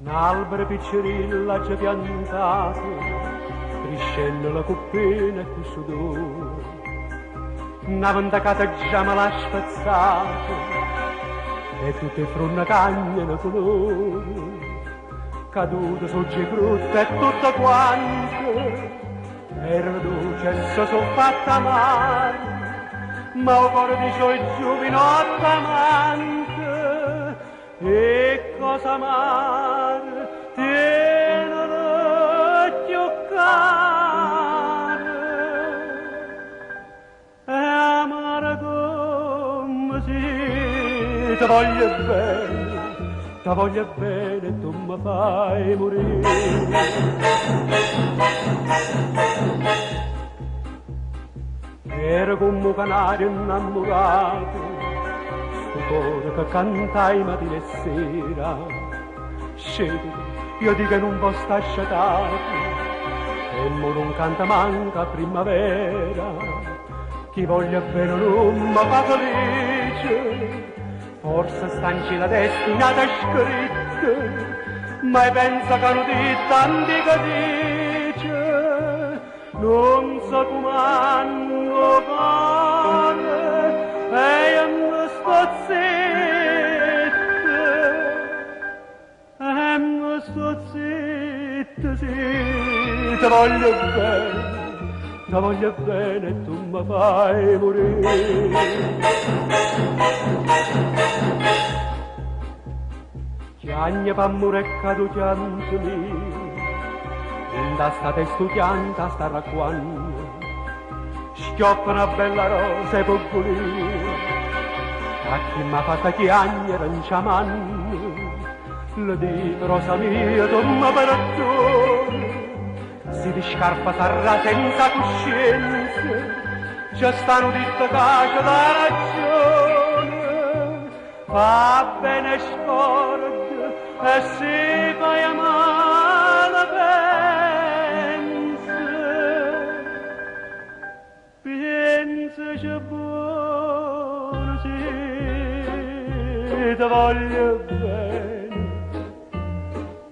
N'albero piccerillo aggio piantato, criscennolo cu pena e cu sudore. Na ventacata già me l'ha spezzato e tutte 'e fronne cagnano colore. Cadute so' già 'e frutte e tutte quante erano doce e se so' fatte amare. Ma 'o core dice 'o giuvinotto amante E cosa amare tienelo cchiù caro E amara comme si te voglio bene te voglio bene e tu me fai murì. Era comm' 'o canario 'nnammurato, 'stu core che cantaje matina e sera. Scetete, io dico e nun po' sta scetato, e mo nun canta manco a primmavera. Chi voglio bene nun me fa felice, forse sta 'ncielo 'a destinata scritta, ma i' penso ca nu ditto antico dice, Nun se cumanna 'o core e io me sto zitto, e me sto zitto, sì, te voglio bene, te voglio bene e tu me fai murì. Chiagne p'ammore e cade 'o chianto mio, dint' 'a sta testa 'o chianto 'a sta arracquanno. Schioppa na bella rosa 'e pugulio, a chi m'ha fatta chiagnere nce 'a manno. Le dico, rosa mia, tu me perduone, si ti scarfa sarrà senza cuscienza, ce sta nu ditto ca ce dà ragione. Fa bene e scorda e si faje male penza, pienzace buono si te voglio bene,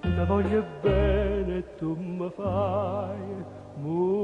te voglio bene e tu me faje murì.